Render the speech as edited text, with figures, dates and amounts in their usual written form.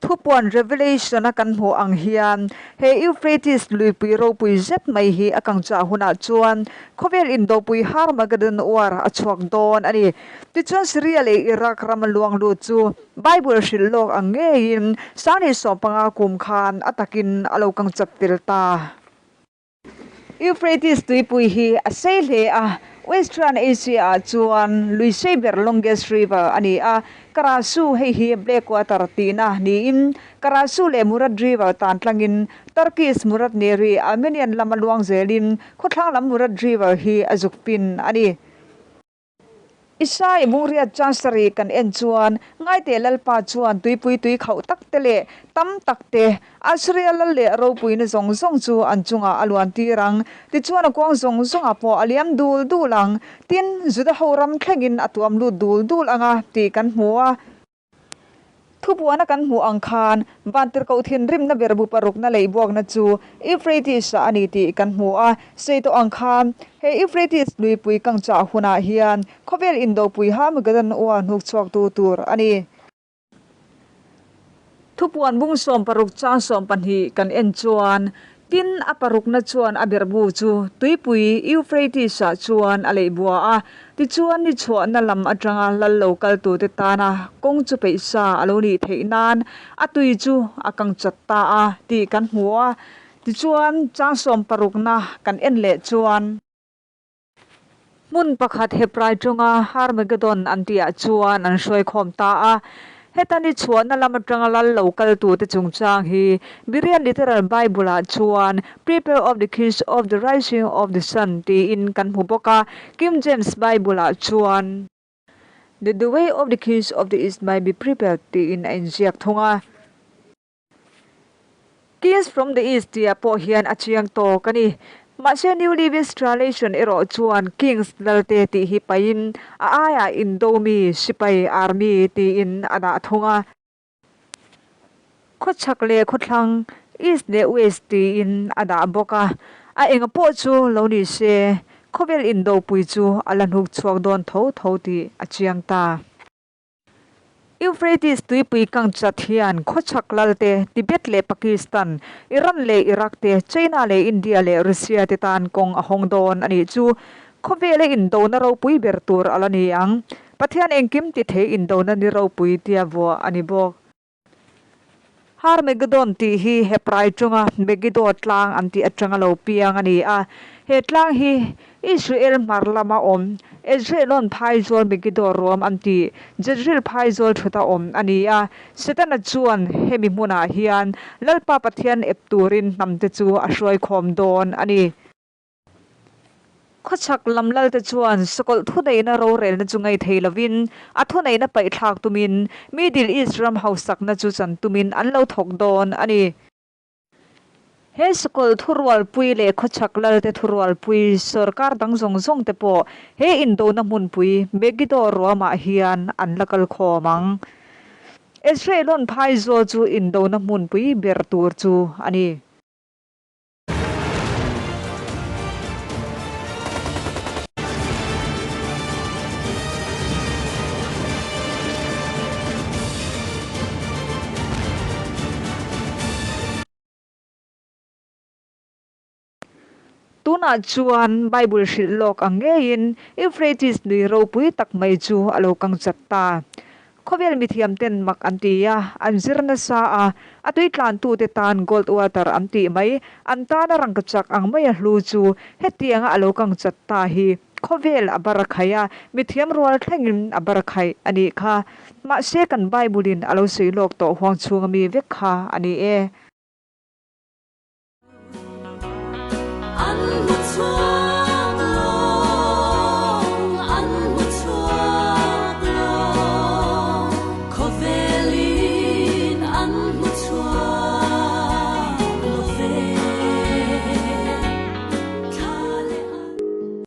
Thupuan Revelation a kan hmuh ang hian he Euphrates luipui ropui zet mai hi a kangchah hunah chuan khawvel indopui Harmageddon War a chhuak dawn a ni. Tichuan Syria leh Iraq rama luang lut chu Bible hrilh lawk ang ngeiin 2015 kum khan a takin a lo kangchat tel ta. Euphrates tuipui hi a sei hle a, Western Asia-ah chuan lui sei ber longest river a ni a, Karasu hei hi Black Water tihna niin Karasu leh Murad River tan tlangin Turkish Murad Nehri Armenian lama luang zelin khawthlang lam Murad River hi a zuk pin a ni. Isai Bungriat Chancery kan en chuan Ngaite Lalpa chuan tuipui tui khauh tak te leh tam tak te, Assyria lal leh ropuina zawng zawng chu an chungah a luan tir ang. Tichuan a kuang zawng zawngah pawh a liam dul dul ang. Tin, Juda ho ram thlengin a tuam lut dul dul ang a tih kan hmu a. Thupuana kan hmuh ang khan Vantirhkoh thinrimna ber bu parukna lei buakna chu Euphrates-ah a ni tih kan hmu a. Sei tawh ang khan he Euphrates luipui kangchah hunah hian khawvel indopui Harmageddon ua hnuk chhuaktu tur a ni. Thupuan bung 16 chang 12 kan en chuan Tin, a parukna chuan a berhbu chu tuipui Euphrates-ah chuan a leih bua a, tichuan ni chhuahna lam atanga lal lo kaltute tana kawng chu peih sa a lo nih theih nan a tui chu a kang chat ta a tih kan hmu a. Tichuan, chang sawm parukna kan en leh chuan. Hmun pakhat Hebrai tawnga Harmagedon an tihah chuan an hruaikhawm ta a. Heta ni chhuahna lam atanga lal lo kaltute chungchang hi Berean Literal Bible-ah chuan People of the Kings of the Rising of the Sun tiin kan hmu bawk a, King James Bible-ah chuan That the way of the kings of the east might be prepared tiin a inziak thung a. Kings from the East tihah pawh hian a chiang tawk a ni. Mahse New Living Translation erawh chuan Kings lalte tih hi paihin a aiah Indomi sipai army tiin a dah thung a. Khawchhak leh khawthlang, East leh West tiin a dah bawk a. A enga pawh chu lo ni se, khawvel indopui chu a la hnuk chhuak dawn tho tho tih a chiang ta. Euphrates tuipui kangchat hian khawchhak lalte Tibet leh Pakistan, Iran leh Iraq te, China leh India leh Russia te tan kawng a hawng dawn a nih chu khawvela indona ropui ber tur a la ni ang. Pathian engkim ti thei indona ni ropui tia vuah a ni bawk. Harmagedon tih hi Hebrai tawnga Megiddo tlang an tih atanga lo piang a ni a. He tlang hi Israel hmar lama awm Esdraelon phaizawl Megiddo ruam an tih Jezreel phaizawl thuta awm a ni a. Setana chuan hemi hmunah hian Lalpa Pathian ep turin hnamte chu a hruaikhawm dawn a ni. Khawchhak lam lalte chuan sakawlh thuneihna rorelna chu ngei thei lovin a thuneihna paihthlak tumin Middle East ram hausakna chu chan tumin an lo thawk dawn a ni. He sakawlh thurualpui leh khawchhak lalte thurualpui sorkar dang zawng zawng te pawh he indona hmunpui Megiddo ruamah hian an la kal khawm ang. Esdraelon phaizawl chu indona hmunpui ber tur chu a ni. Tunah chuan Bible hrilh lawk ang ngeiin Euphrates nui ropui tak mai chu a lo kang chat ta. Khawvel mithiamten mak an ti a, an zir nasa a, a tui tlantute tan gold water an tih mai, an tana rangkachak ang maia hlu chu hetianga a lo kang chat ta hi khawvel a bar a khaih a, mithiam rual thlengin a bar a khaih a nih kha. Mahse kan Bible-in a lo sawi lawk tawh huang chhunga mi vek kha a ni e.